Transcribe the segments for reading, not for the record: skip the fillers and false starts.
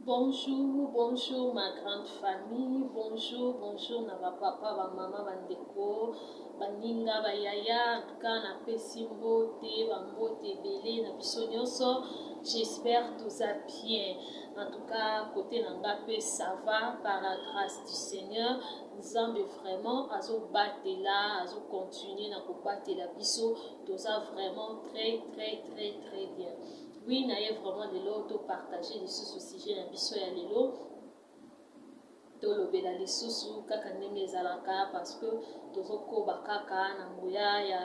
Bonjour, bonjour ma grande famille, bonjour, bonjour na ba papa, ba mama, ba ndeko, baninga, ba yaya, en tout cas napesi mbote, ba mbote ebele na biso nyonso. J'espère toza bien. En tout cas, côté na nga pe ça va par la grâce du Seigneur. Nzambe vraiment azobatela, azocontinue na kobatela biso, toza vraiment très très très très bien. Oui, naye vraiment lelo to partager lisusu sujet na biso ya lelo, tolobela lisusu kaka ndenge ezalaka, parce que tozokoba kaka na nguya ya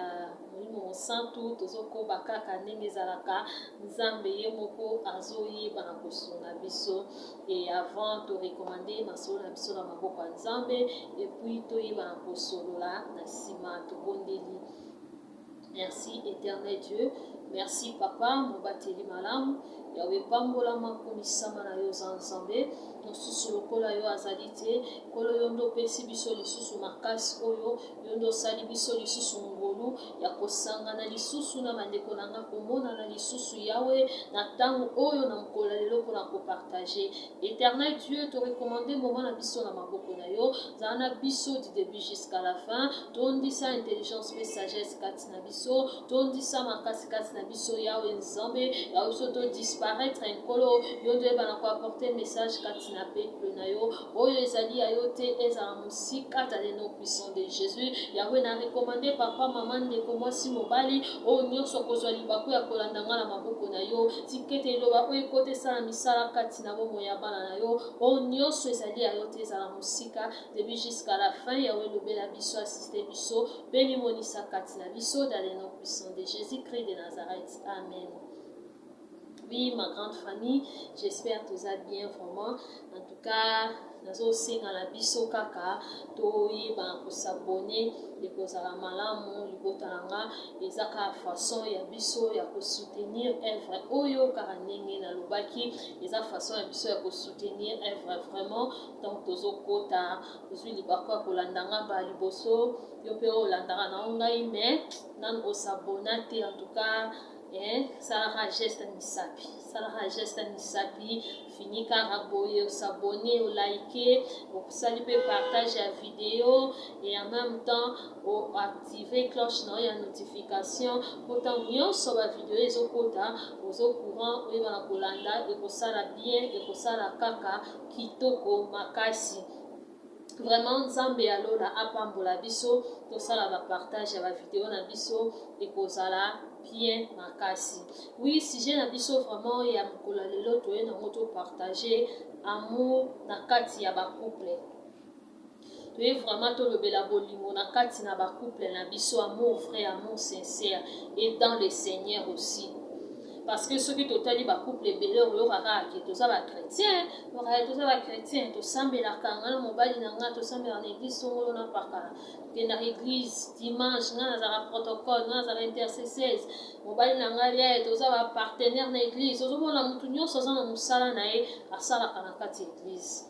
Molimo Mosantu, tozokoba kaka ndenge ezalaka. Nzambe ye moko azoyeba na kosunga biso. Et avant torecommander masolo na biso na maboko ya Nzambe, et puis toyeba na kosolola na nsima tobondeli. Merci éternel Dieu, merci papa mobateli malamu. Yawe, pambolama, kumisama na yo, oza Nzambe mosusu lokola yo azali te. Nkolo, yo nde opesi biso lisusu makasi oyo, yo nde osali biso lisusu ngolu ya kosangana lisusu na bandeko na nga, komonana lisusu, Yawe, na ntango oyo, na mokolo ya lelo, mpona kopartager. Éternel Dieu, torecommander moment na biso na maboko na yo. Zala na biso du début jusqu'à la fin. Tondisa intelligence mpe sagesse kati na biso, tondisa makasi kati na biso, Yawe Nzambe. Yawe, biso todisparaître, Nkolo, yo nde oyeba na koapporter message kati na peuple na yo. Oyo ezali ya yo te ezala mosika, dans le nom puissant de Jésus. Yawe, na recommander papa, mama, ndeko mwasi, mobali oyo nyonso akozwa libaku ya kolanda nga na maboko na yo. Tika ete eloba oyo ekota esala misala kati na bomoi ya bana na yo. Oyo nyonso ezali ya yo te ezala mosika, début jusqu'à la fin. Yawe, elobela biso, assiste biso mpe mimonisa kati na biso, dans le nom puissant de Jésus Christ de Nazareth, amen. Oui, ma grande famille, j'espère que ça bien vraiment. En tout cas, nazosenga na biso kaka toyeba kos'abonner, ekozala malamu. Libota na nga, eza kaka façon ya biso ya kosoutenir œuvre oyo. Kaka ndenge nalobaki, eza façon ya biso ya kosoutenir œuvre vraiment. Donc tozokota, ozwi libaku ya kolanda nga mbala liboso, yo mpe oyo olandaka na ngai mais nanu os'abonner te, en tout cas, salaka geste ya misapi, salaka geste ya misapi, fini kaka boye, os'abonner, olike, osali mpe partage ya video et en même temps oactive cloche na yo ya notification, po ntango nyonso bavideo ezokota, ozo courant, oyeba na kolanda. Ekosala bien, ekosala kaka kitoko makasi vraiment. Nzambe ya lola apambola biso. Tosala bapartage ya bavideo na biso, ekozala bien makasi. Oui, sujet na biso vraiment ya mokolo ya lelo, toye nango topartage amour na kati ya bacouple. Toye vraiment tolobela bolingo na kati na bacouple na biso, amour vrai, amour sincère et dans le Seigneur aussi, parce que soki totali bacouple ebele, oyokaka ke toza bachrétien, toza bachrétien, tosambelaka, nga na mobali na nga tosambelaka na église songolo na pakala, tokendaka église dimanche, nga nazalaka protocole, nga nazalaka intercesseuse, mobali na ngai ye toza bapartenaire na église. Ozomona motu nyonso aza na mosala na ye asalaka na kati ya église,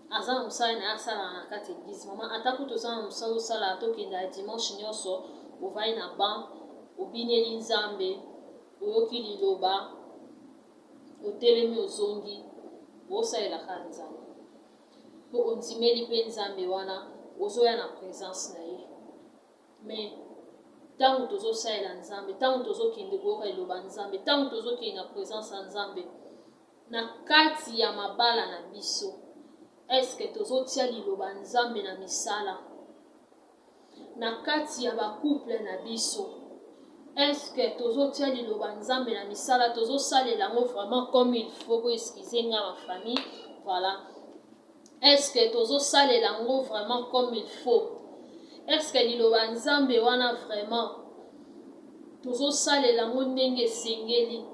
aza na mosala na ye asalaka na kati ya église. Mama, ata kutu oza na mosala osalaka, tokendaka dimanche nyonso, ovai na banc, obineli Nzambe, oyoki liloba, otelemi, ozongi, osalelaka Nzambe mpo ondimeli mpe Nzambe wana, ozoya na présence na ye. Mais ntango tozosalela Nzambe, ntango tozokende koyoka liloba Nzambe, ntango tozokende na présence ya Nzambe na kati ya mabala na biso, est-ce tozotia liloba Nzambe na misala na kati ya bacouple na biso? Est-ce tozotia liloba Nzambe na misala, tozosalela yango vraiment comme il faut? Ko excuser nga, ma famille, voilà. Est-ce tozosalela yango vraiment comme il faut? Est-ce liloba Nzambe wana vraiment tozosalela yango ndenge esengeli?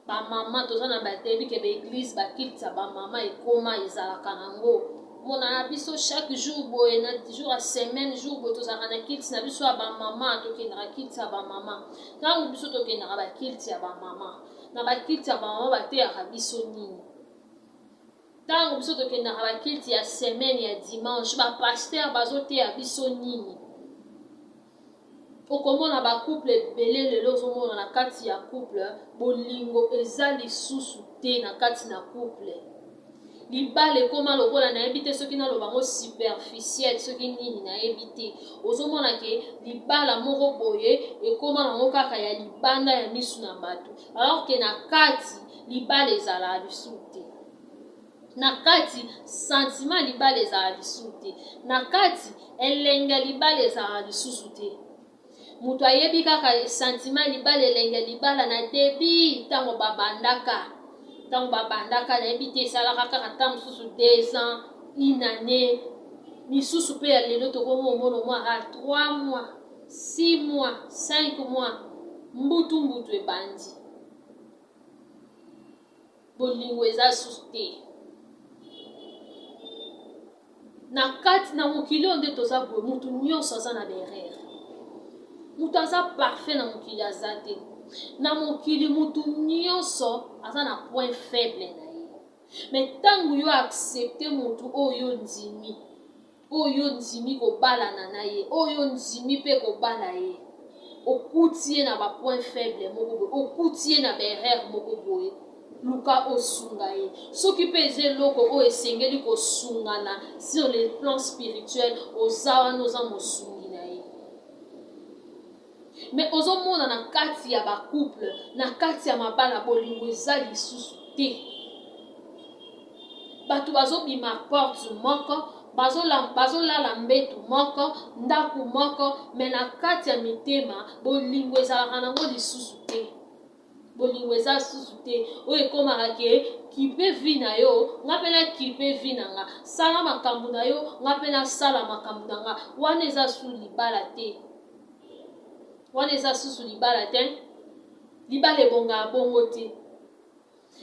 Bamama, toza na batebi ke baéglise, baculte ya bamama ekoma, ezalaka nango. Mona na biso chaque jour boye, na jour ya semaine, jour boye, tozalaka na culte na biso ya bamama, tokendaka culte ya bamama. Ntango biso tokendaka baculte ya bamama, na baculte ya bamama bateyaka biso nini? Ntango biso tokendaka baculte ya semaine ya dimanche, bapasteur bazoteya biso nini? Okomona ba couple ebele lelo ozomona na kati ya couple bolingo eza lisusu te na kati na couple. Libala ekoma lokola nayebi te soki naloba yango superficiel soki nini nayebi te. Ozomona ke libala moko boye ekoma nango kaka ya libanda ya misu na bato alors ke na kati libala ezalaka lisusu te. Na kati sentiment ya libala ezalaka lisusu te. Na kati elengi ya libala ezalaka lisusu te. Moto ayebi kaka sentiment ya libala, elengi ya libala na debut ntango babandaka. Ntango babandaka nayebi te esalaka kaka ntango mosusu 2 ans, une année. Misusu mpe ya lelo tokomi omona mwa kaka 3 mois, 6 mois, 5 mois mbutu mbutu ebandi. Bolingo eza susu te na kati na mokili oyo nde toza boye. Motu nyonso aza na baerreur, moto aza parfait na mokili aza te. Na mokili motu nyonso aza na point faible na ye. Me ntango yo accepte motu oyo ondimi, oyo ondimi kobalana na ye, oyo ondimi mpe kobala ye, okuti ye na bapoint faible moko boye, okuti ye na baerreur moko boye, luka osunga ye. Soki mpe eza eloko oyo esengeli kosungana sur le plan spirituel, oza wana, oza mosungi na ye. Me ozomona na kati ya bacouple, na kati ya mabala, bolingo eza lisusu te. Bato bazobima porte moko, bazolala mbetu moko, ndako moko, me na kati ya mitema bolingo ezalaka nango lisusu te. Bolingo eza lisusu te. Oyo ekomaka ke kipe vie na yo, nga mpe na kipe vie na nga, sala makambo na yo, nga mpe nasala makambo na nga. Wana eza susu libala te. Wana eza susu libala te. Libala ebongaka bongo te.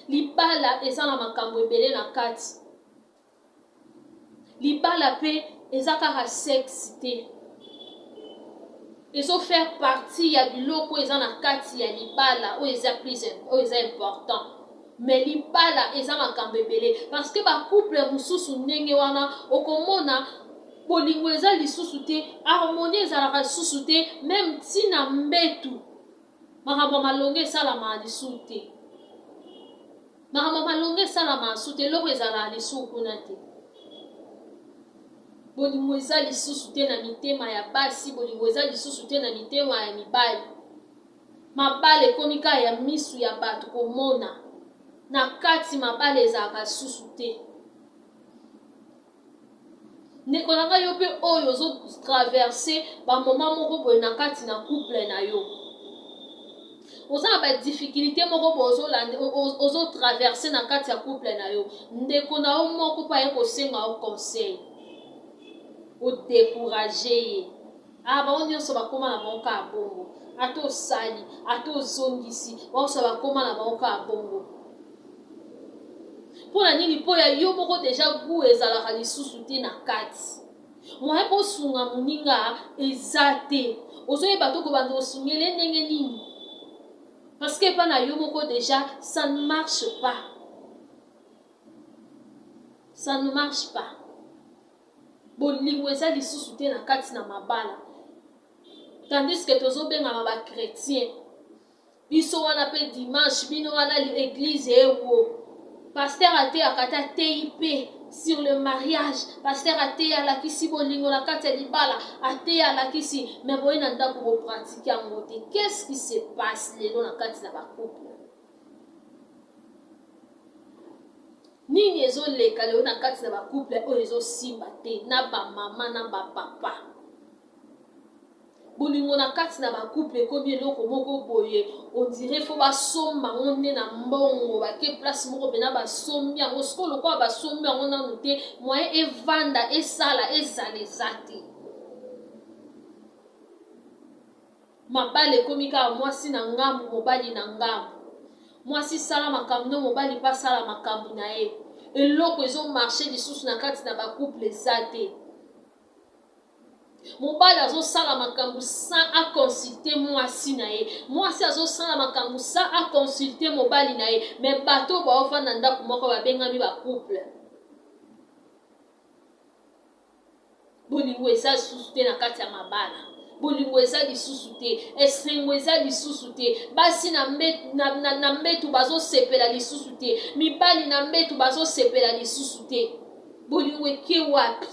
Libala eza na makambo ebele na kati. Libala mpe eza kaka sexe te, ezo faire partie ya biloko eza na kati ya libala oyo eza plus, oyo eza important. Mais libala eza makambo ebele, parce que bacouple mosusu ndenge wana okomona bolingo eza lisusu te, harmonie ezalaka lisusu te, meme ntina mbetu makambo ya malonga esalamaka lisusu te. Makambo ya malonga esalamaka lisusu te, eloko ezalaka lisusu kuna te. Bolingo eza lisusu te na mitema ya basi, bolingo eza lisusu te na mitema ya mibali. Mabala ekomi kaka ya misu ya bato komona, na kati mabala ezalaka lisusu te. Ndeko na ngai, yo mpe oyo ozotraverse bamoma moko boye na kati na couple na yo, oza na badifficulté moko boye ozotraverse na kati ya couple na yo, ndeko na yo moko mpe aye kosenga yo conseil, odécourage ye. Ah, bango nyonso bakóma na bango kaka bongo. Ata osali, ata ozongisi, bango nyonso bakóma na bango kaka bongo. Mpo na nini? Mpo ya yo moko deja goût ezalaka lisusu te na kati. Moyen mpo osunga moninga eza te, ozoyeba to kobanda osungele ndenge nini, parce que epa na yo moko deja ça ne marche pas, ça ne marche pas. Bolingo eza lisusu te na kati na mabala, tandis que tozobengama bachrétien. Biso wana mpe dimanche, bino wana église ewo, pasteur ateyaka te, ateyi mpe sur le mariage, pasteur ateyi, alakisi bolingo na kati ya libala, ateyi, alakisi, me boye na ndako bopratike yango te. Qu'est-ce qui se passe lelo na kati na bacouple? Nini ezoleka lelo na kati na bacouple oyo ezosimba te na bamama na bapapa? Bolingo na kati na bacouple ekomi eloko moko boye, on dirait fo basomba yango nde na mbongo, bake place moko mpena basombi yango. Sikoyo lokola basombi yango nanu te, moyen evanda, esala, ezala eza te. Mabala ekomi kaka mwasi na ngambu, mobali na ngambu. Mwasi sala makambo no, mobali mpe asala makambo na ye. Eloko ezomarche lisusu na kati na bacouple eza te. Mobali azosala makambo sans aconsulte mwasi na ye, mwasi azosala makambo sans aconsulte mobali na ye. Me bato oyo baofanda ndako moko babengami bacouple. Bolingo eza lisusu te na kati ya mabala. Bolingo eza lisusu te, esengo eza lisusu te, basi na mbetu, na, na, na mbetu bazosepela lisusu te, mibali na mbetu bazosepela lisusu te. Bolingo eke wapi?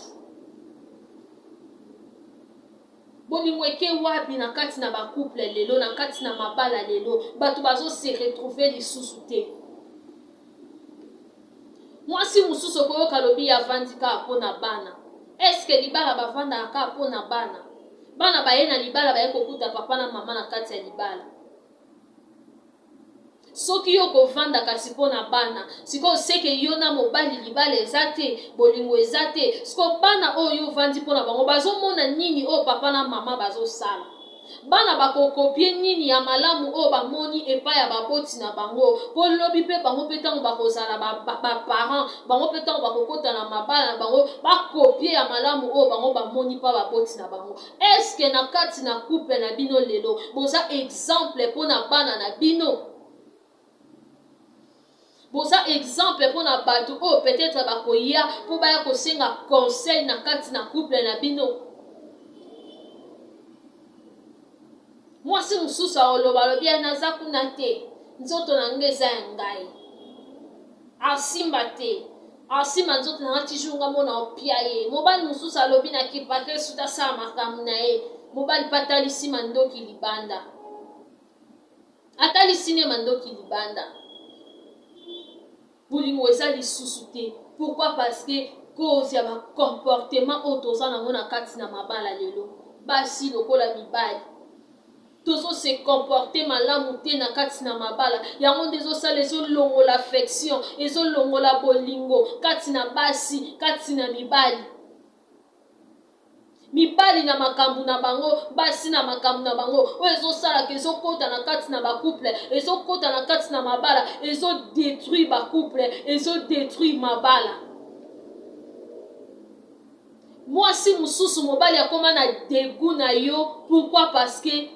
Bolingo eke wapi na kati na ba couple lelo, na kati na mabala lelo, bato bazo se retrouver lisusu te. Mwasi mosusu okoyoka alobi ye avandi kaka mpo na bana. Est-ce que libala bavandaka kaka mpo na bana? Bana baye na libala baye kokuta papa na mama na kati ya libala. Soki yo okovanda kasi mpo na bana, sikoyo seke yo na mobali libala eza te, bolingo eza te. Sikoyo bana oyo yo ovandi mpo na bango bazomona nini oyo papa na mama bazosala? Bana bakokopie nini ya malamu oyo bamoni epai ya baboti na bango mpo lobi mpe bango mpe ntango bakozala baparent ba, bango mpe ntango bakokota na mabala na bango bakopie ya malamu oyo bango bamoni mpa baboti na bango. Eske na kati na couple na bino lelo boza exemple mpo na bana na bino? Boza exemple mpo na bato oyo peut-être bakoya mpo baya kosenga conseil na kati na couple na bino? Mwasi mosusu akoloba alobi ya naza kuna te, nzoto na ngai eza ya ngai, asimba te, asimba nzoto na ngai ti jour ngai mona opia ye. Mobali mosusu alobi na kipake suta asala makambo na ye, mobali mpe atalisi mandoki libanda, atalisi ne mandoki libanda. Bolingo eza lisusu te. Pourquoi? Parce que cause ya ba comportement oyo toza nango na kati na mabala lelo, basi lokola mibali tozo se comporter malamu te na kati na mabala. Yango nde ezosala, ezolongola affection, ezolongola bolingo kati na basi, kati na mibali. Mibali na makambo na bango, basi na makambo na bango, oyo ezosalaka ezokota na kati na ba couple, ezokota na kati na mabala, ezo detruire ba couple, ezo detruire mabala. Mwasi mosusu mobali akoma na degout na yo, pourquoi? Parce que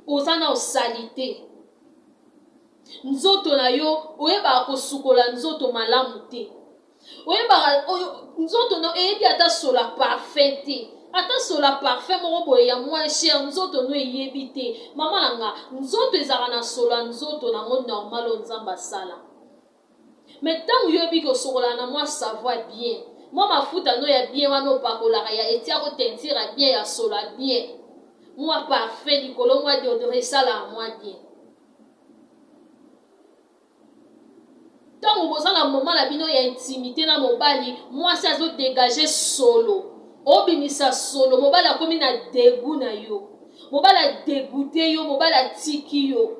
oza na osalite. Nzoto na yo oyebaka kosukola nzoto malamu te. Oyebaka oyo nzoto no eyebi ata sola parfum te, ata sola parfum moko boye ya moins cher nzoto no eyebi te. Mama na nga, nzoto ezalaka na solo ya nzoto nango normal oyo Nzambe asala. Mais ntango yo oyebi kosokola na mwa savon ya bien, mwa mafuta no ya bien wana opakolaka ya etiako teinture ya bien ya solo ya bien, mwa parfum likolo mwa deodorant esalaka mwa bien. Tango boza na moment na bino ya intimite na mobali, mwasi azo degager solo, obimisa solo, mobali akomi na degout na yo. Mobali a degoute yo, mobali atiki yo.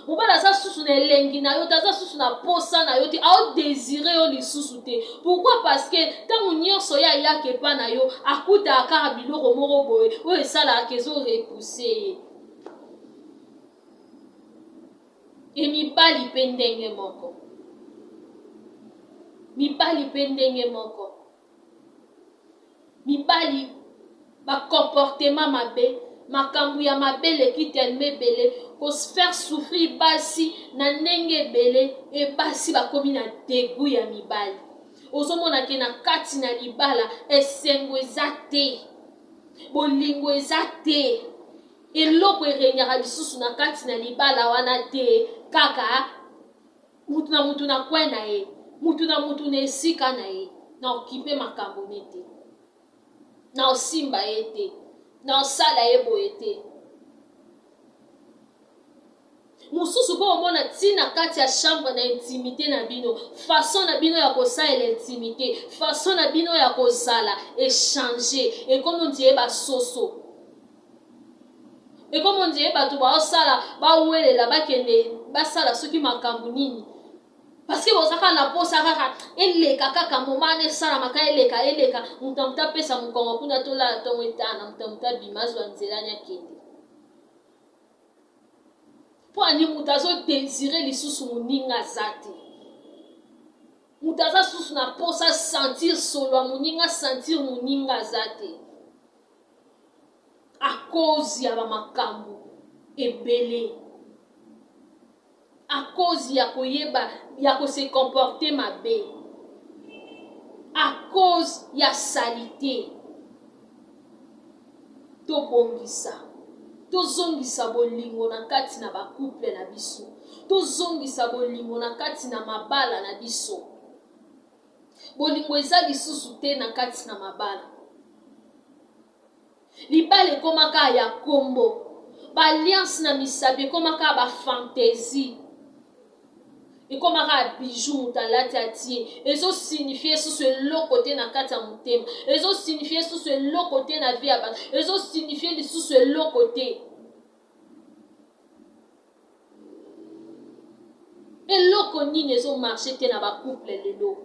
Mobali aza susu na elengi na yo te, aza susu na posa na yo te, ao desirer yo lisusu te. Pourquoi? Parce que tango nyonso ye ayaka epa na yo, akutaka kaka biloko moko boye oyo esalaka ke ezo repousser ye. Et mibali pe ndenge moko. Mibali pe ndenge moko. Mibali ba comportement mabe, makambo ya mabe eleki tellement ebele, ko faire souffrir basi na ndenge ebele, et basi bakomi na degout ya mibali. Ozomona ke na kati na libala esengo eza te, bolingo eza te. Eloko e regnaka lisusu na kati na libala wana te kaka mutu na mutu na coin na ye, mutu na mutu na esika na ye, na okipe makambo ne te, na osimba ye te, na osala ye boye te. Mosusu po omona ti na kati ya chambre na intimite na bino, façon na bino ya kosalela intimite, façon na bino ya kozala e changer, ekomi on dirait ba soso. Ekomi on dirait bato baosala bawelela bakende basala soki makambo nini. Parce que boza kaka na posa kaka eleka kaka moment wana esalamaka eleka eleka, moto na moto apesa mokongo kuna tolala ntongo etana, moto na moto abima azwa nzela ni akende. Mpo ani moto azo desire lisusu moninga aza te. Moto aza susu na posa sentir solo ya moninga, sentir moninga aza te. À cause ya ba makambo ebele. À cause ya koyeba ya ko se comporter mabe. À cause ya salite. Tobongisa, tozongisa bolingo na kati na ba couple na biso, tozongisa bolingo na kati na mabala na biso. Bolingo eza lisusu te na kati na mabala. Libala ekoma kaka ya kombo. Ba alliance na misapi ekoma kaka ba fantaisie. Ekoma kaka bijou moto alati atie. Ezo signifier susu eloko te na kati ya motema. Ezo signifier susu eloko te na vie ya bato. Ezo signifier lisusu eloko te. Eloko nini ezo marcher te na ba couple lelo?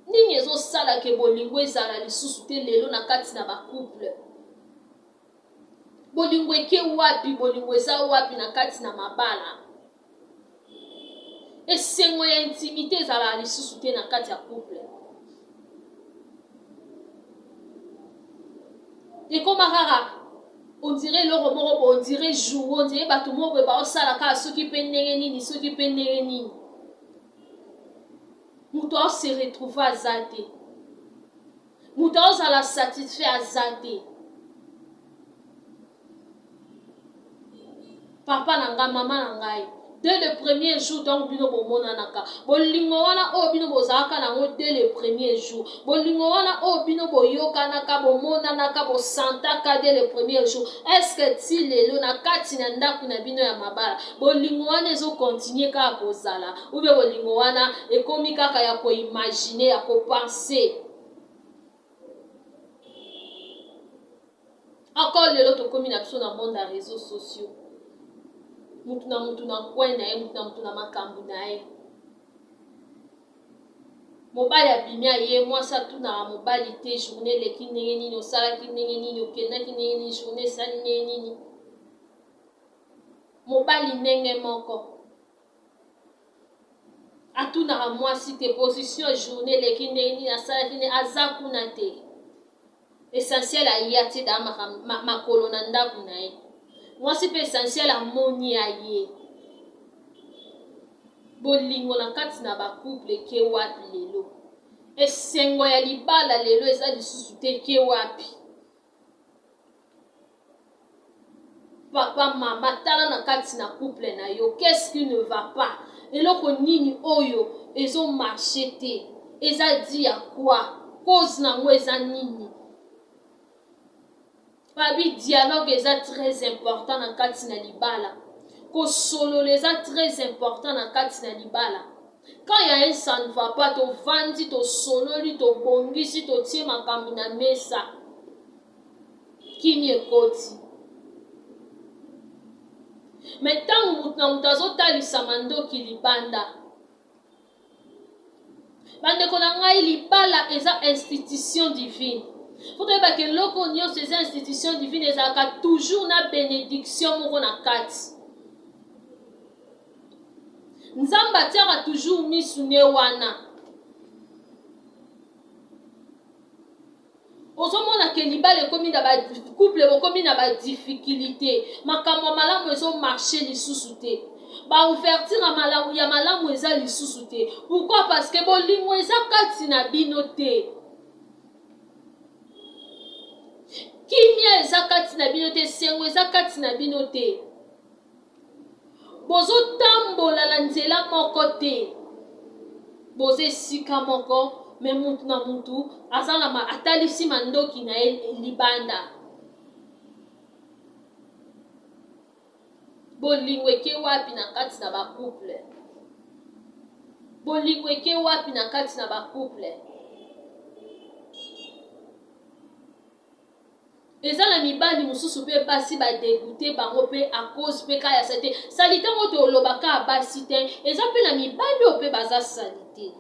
Nini ezo sala ke bolingo ezala lisusu te lelo na kati na ba couple? Bolingo eke wapi? Bolingo eza wapi na kati na mabala? Esengo ya intimite ezalaka lisusu te na kati ya couple. Ekoma kaka on dirait eloko moko boye, on dirait joue, on dirait bato moko boye baosala kaka soki mpe ndenge nini, soki mpe ndenge nini. Moto aose retrouve aza te. Moto aozala satisfait aza te. Papa na ngai, mama na ngai, dès le premier jour ntango bino bomonanaka, bolingo wana oyo bino bozalaka na yango dès le premier jour, bolingo wana oyo bino boyokanaka, bomonanaka, bosantaka dès le premier jour, est-ce que ti lelo na kati na ndako na bino ya mabala, bolingo wana ezo continuer kaka kozala, ou bien bolingo wana ekomi kaka ya koimaginer, ya kopenser? Encore lelo tokomi na biso na monde ya réseaux sociaux. Mutu na mutu na coin na ye, mutu na mutu na makambo na ye. Mobali abimi aye, mwasi atunaka mobali te journée eleki ndenge nini, osalaki ndenge nini, okendaki ndenge nini, journée esali ndenge nini. Mobali ndenge moko. Atunaka mwasi te position journée eleki ndenge nini, asalaki ndenge, aza kuna te. Essentiel aye atie da makolo na ndako na ye. Mwasi pe essentiel amoni aye. Bolingo na kati na ba couple eke wapi lelo? Esengo ya libala lelo eza lisusu te eke wapi? Papa, mama, tala na kati na couple na yo, qu'est-ce qui ne va pas? Eloko nini oyo ezo marcher te? Eza dit ya quoi? Cause na ngo eza nini? Babi dialogue eza très important na kati na libala. Kosolola eza très important na kati na libala. Quand il y a un ça ne va pas, tovandi, tosololi, tobongisi, totie makambo na mesa. Kimia ekoti. Mais ntango moto na moto azotalisa mandoki libanda, bandeko na ngai, libala eza institution divine. Faut toyeba ke eloko nyonso eza institution divine, ezalaka toujours na benediction moko na kati. Nzambe atiaka toujours misu ne wana. Ozomona ke libala ekomi na ba couple bokomi na ba difficulté, makambo ya malamu ezo marcher lisusu te, ba ouverture ya malamu ya malamu eza lisusu te. Pourquoi? Parce que bolingo eza kati na bino te, kimia eza kati na bino te, esengo eza kati na bino te. Bozo tambola na nzela moko te, boza esika moko me mutu na mutu aza na ma, atalisi mandoki na ye libanda. Bolingo eke wapi na kati na ba couple? Bolingo eke wapi na kati na ba couple? Eza na mibali mosusu pe basi ba degoute bango pe à cause pe ka ya salite. Salite yango toloba ka basi te, eza pe na mibali oyo pe baza salite.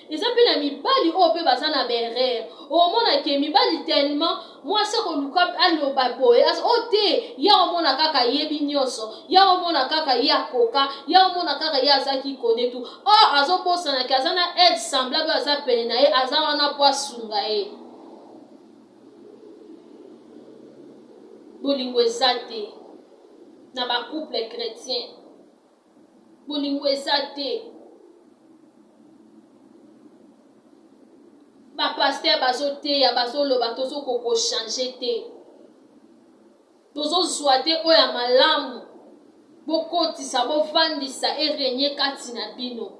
Eza pe na mibali oyo pe baza na ba erreur. Omona ke mibali tellement mwasi akoluka aloba boye, o te, ye omona kaka ayebi nyonso, ye omona kaka ye akoka, ye omona kaka ye azaki kone tu. Or azobosana ke aza na aide semblable aza pene na ye, aza wana po asunga ye. Bolingo eza te na ba couple chrétien. Bolingo eza te. Ba pasteur bazoteya, bazoloba, tozokoka kochange te. Tozozwa te oyo ya malamu. Bokotisa, bovandisa e régner kati na bino.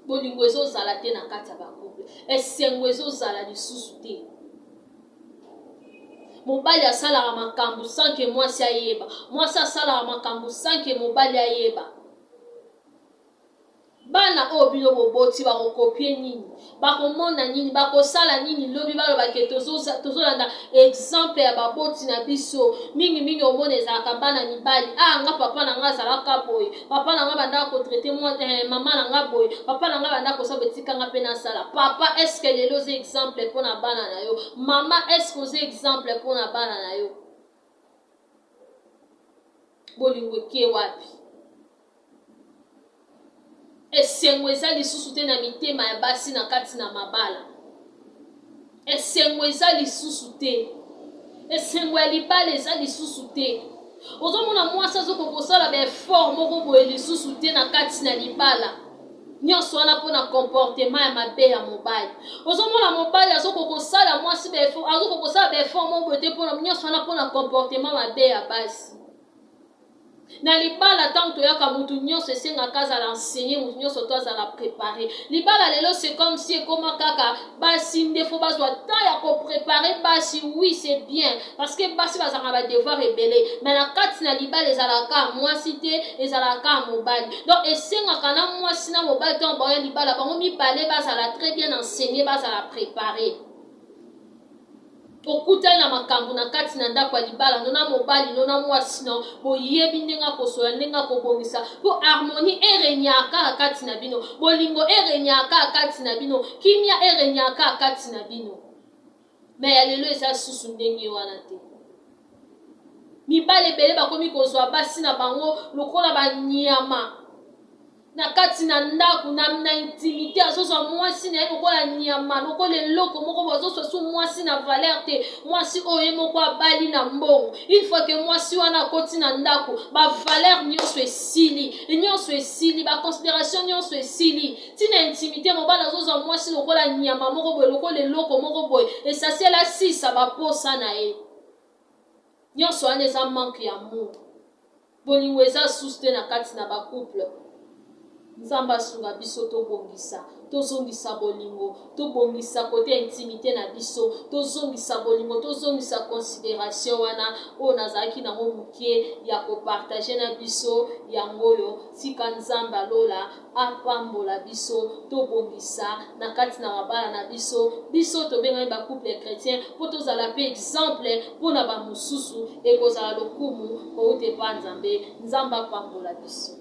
Bolingo ezozala te na kati ya ba couple. Esengo ezozala lisusu te. Mobali asalaka makambo sans que mwasi ayeba. Mwasi asalaka makambo sans que mobali ayeba. Bana oyo bino boboti bakokopie nini? Bakomona nini? Bakosala nini? Lobi baloba ke tozolanda exemple ya baboti na biso. Mingi mingi omona ezalaka bana mibali. Ah, nga papa na nga azalaka boye. Papa na nga bandaka kotraite mwa mama na nga boye. Papa na nga bandaka kosala boye, tika nga mpe nasala. Papa, est-ce que lelo oza exemple mpona bana na yo? Mama, est-ce que oza exemple mpona bana na yo? Bolingo eke wapi? Esengo eza lisusu te na mitema ya basi na kati na mabala. Esengo eza lisusu te. Esengo ya libala eza lisusu te. Ozomona mwasi azokoka kosala ba effort moko boye lisusu te na kati na libala. Nyonso wana mpona comportement ya mabe ya mobali. Ozomona mobali azokoka kosala mwasi ba effort, azokoka kosala ba effort moko boye te mpona nyonso wana mpona comportement mabe ya basi. Na libala ntango toyaka, mutu nyonso esengaka azala enseigné, mutu nyonso to azala préparé. Libala lelo, c'est comme si ekoma kaka basi nde faut bazwa temps ya koprépare basi. Oui, c'est bien, parce que basi bazalaka badevoir ebele, mais na kati na libala ezalaka mwasi te, ezalaka mobali. Donc esengaka na mwasi na mobali, ntango baoya libala, bango mibale bazala très bien enseigné, bazala préparé. Okutani na makambo na kati na ndako ya libala, no na mobali, no na mwasi, no boyebi ndenge akosola, ndenge akobongisa mpo harmonie eregnaka kati na bino, bolingo eregnaka kati na bino, kimia eregnaka kati na bino. Mais ya lelo eza susu ndenge wana te. Mibali ebele bakomi kozwa basi na bango lokola banyama na kati na ndako na intimité. Azozwa mwasi na ye lokola nyama, lokola eloko moko. Bazozwa su mwasi na valeur te. Mwasi oyo ye moko abali na mbongo, une fois que mwasi wana akoti na ndako, bavaleur nyonso esili, nyonso esili, baconsidération nyonso esili. Ntina intimité, mobali azozwa mwasi lokola nyama moko boye, lokola eloko moko boye, essentiel asisa baposa na ye. Nyonso wana eza manque ya amour. Bolingo eza susu te na kati na bacouple. Nzambe asunga biso, tobongisa, tozongisa bolingo, tobongisa côté intimité na biso, tozongisa bolingo, tozongisa considération wana. Oyo nazalaki nango moke ya kopartage na biso yango oyo. Tika Nzambe alola apambola biso, tobongisa na kati na mabala na biso. Biso tobengami bacouple chrétien mpo tozala mpe exemple mpona bamosusu. Ekozala lokumu kouta epa Nzambe. Nzambe apambola biso.